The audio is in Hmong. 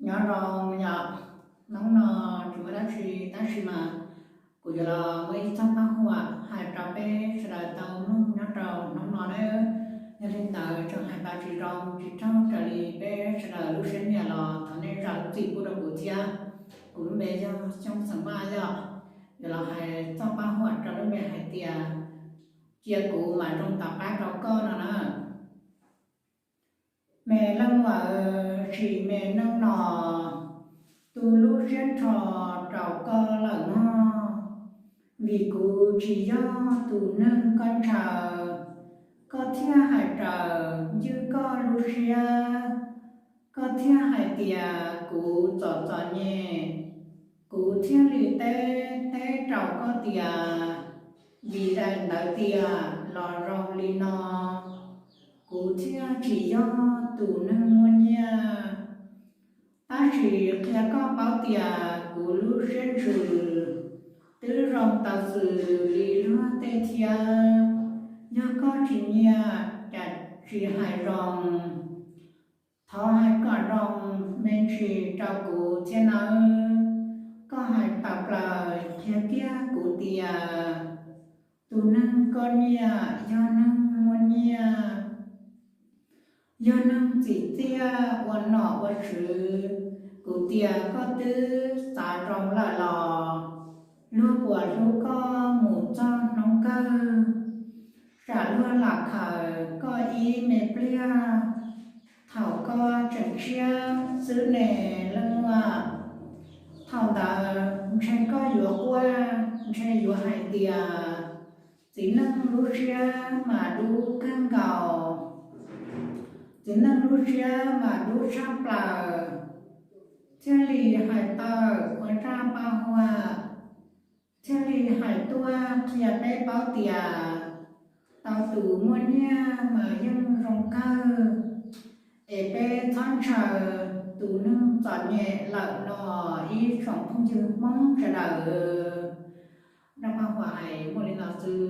Nyob zoo yom, hnub no tsis muaj dab tsi tab sis mas kuv yuav los muaj ib txoj paj huam hais rau peb sawv daws tau mloog nyob rau hnub no nawb. Yog li ntawd txawm hais tau tsis zoo tsis raug raws li peb sawv daws lub siab nyiam los thov nej zam lub txim pub rau kuv thiab. Kuv lub npe yog Xyooj Xeem Vaj yom. Yuav los hais txoj paj huam rau lub npe hais tias cia kuv mam zoo tom qab rau koj no na. Me leej muam, sim me neej no tu lub siab nrho rau koj lawm mog, vim kuv tsis yog tus neeg koj ntshaw, koj thiaj hais raws ywj koj lub siab, koj thiaj hais tias kuv txom txom nyem, kuv thiaj li teb teb rau koj tias vim daim ntawv tias los zoo li no, kuv thiaj tsis yog tus neeg muaj nyiaj. Tab sis qhia koj paub tias kuv lub siab ntsws twb zoo tau xws li luag tej thiab. Yog koj tsis nyiam cas tsis hais zoo, thov hais kom zoo me ntsis rau kuv thiab nawb. Koj hais tawm plaws qhia kiag kuv tias tus neeg koj nyiam yog neeg muaj nyiaj, yog neeg txim txiaj ua nom ua tswv. Kuv tias koj twb xav zoo lawm los, luag puas hlub koj mus txog hnub kawg? Tsam luag lam khaws koj ib me pliag thaum koj tseem tshiab xwb ne leej muam. Thaum ntawd ntshe koj yuav quaj, ntshe yuav hais tias txiv neej lub siab mas dub kawg nkaus, txiv neej lub siab mas dub tshaj plaws, thiaj li hais tawm ua raj paj huam, thiaj li hais tuaj qhia peb paub tias tau tus muaj nyiaj mas yeej zoo kawg, es peb txhob ntshaw tus neeg txom nyem lawm no ib tsoom phooj ywg Hmoob sawv daws. Raj paj huam hais muaj li no xwb.